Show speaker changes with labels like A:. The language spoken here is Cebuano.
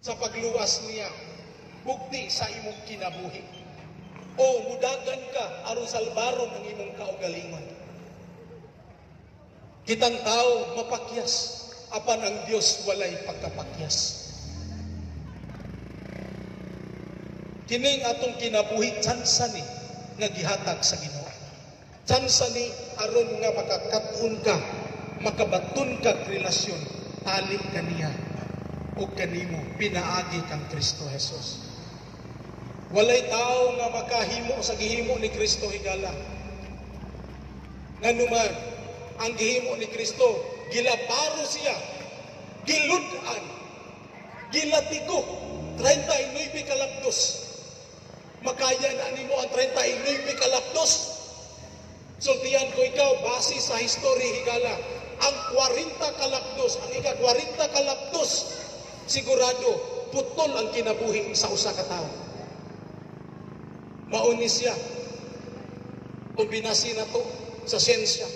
A: Sa pagluwas niya, bugti sa imong kinabuhi. O mudagan ka aron salbaron ang imong kaugalingon. Kitang tao mapakyas, apan ang Dios walay pagkapakyas. Kining atong kinabuhi, tsansa ni nga gihatag sa Ginoo. Tsansa ni aron nga makakat-on ka, makabaton ka relasyon, tali kaniya o kanimo pinaagi kang Kristo Jesus. Walay tao nga makahimo sa gihimo ni Kristo, higala. Nganuman, ang gihimo ni Kristo, gilaparo siya, gilud-an, gilatigo, 39 kalapdos. Makaya na nimo ang 39 kalapdos? Sultian ko ikaw, base sa history, higala, ang 40 kalapdos, ang ika-40 kalapdos, sigurado, putol ang kinabuhi sa usa ka tawo. Mauni siya. Kombinasi na to sa siyensya.